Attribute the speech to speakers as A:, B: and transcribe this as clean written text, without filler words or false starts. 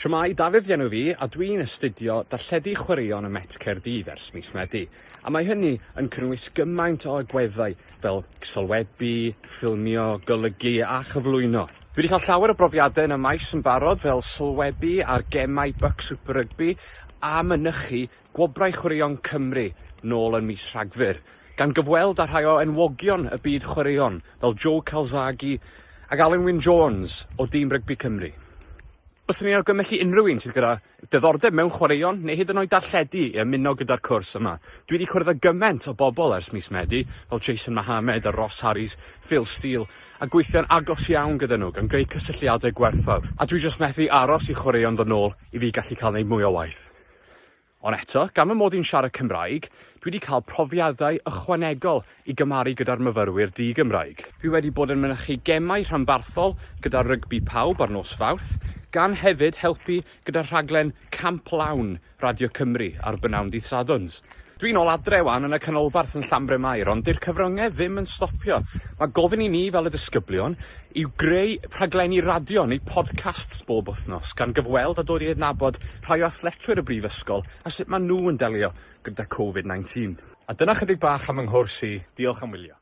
A: Shwmae, Dafydd 'di enw fi, a dwi'n astudio darlledu chwaraeon ym Met Caerdydd ers mis Medi. A mae hynny yn cynnwys gymaint o agweddau fel sylwebu, ffilmio, golygu a chyflwyno. Dwi wedi cael llawer o brofiadau yn y maes yn barod fel sylwebu ar gemau Bucks Super Rugby a mynychu Gwobrau Chwaraeon Cymru nôl yn mis Rhagfyr, gan gyfweld â rhai o enwogion y byd chwaraeon fel Joe Calzaghe ac Alun Wyn Jones o dîm rygbi Cymru. Byswn i'n argymell i unrhyw un sydd gyda diddordeb mewn chwaraeon neu hyd yn oed darlledu i ymuno gyda'r cwrs yma. Dwi wedi cwrdd â gymaint o bobl ers mis Medi, fel Jason Mohammad a Ross Harries, Phil Steele, a gweithio'n agos iawn gyda nhw, gan greu cysylltiadau gwerthfawr. A dwi jyst methu aros i chwaraeon ddod nôl i fi gallu cael neud mwy o waith. Ond eto, gan fy mod i'n siarad Cymraeg, dwi 'di cael profiadau ychwanegol i gymaru gyda'r myfyrwyr di-Gymraeg. Dwi wedi bod yn mynychu gemau rhanbarthol gyda Rygbi Pawb ar nos Fawrth, gan hefyd helpu gyda rhaglen Camp Lawn Radio Cymru ar b'nawn dydd Sadwrns. Dwi nôl adre 'wan yn y canolbarth yn Llanbryn-mair ond 'di'r cyfryngau ddim yn stopio. Mae gofyn i ni fel y disgyblion i greu rhaglenni radio neu podcasts bob wythnos gan gyfweld a dod i adnabod rhai o athletwyr y brifysgol a sut maen nhw yn delio gyda Covid 19. A dyna chydig bach am fy nghwrs i, diolch am wylio.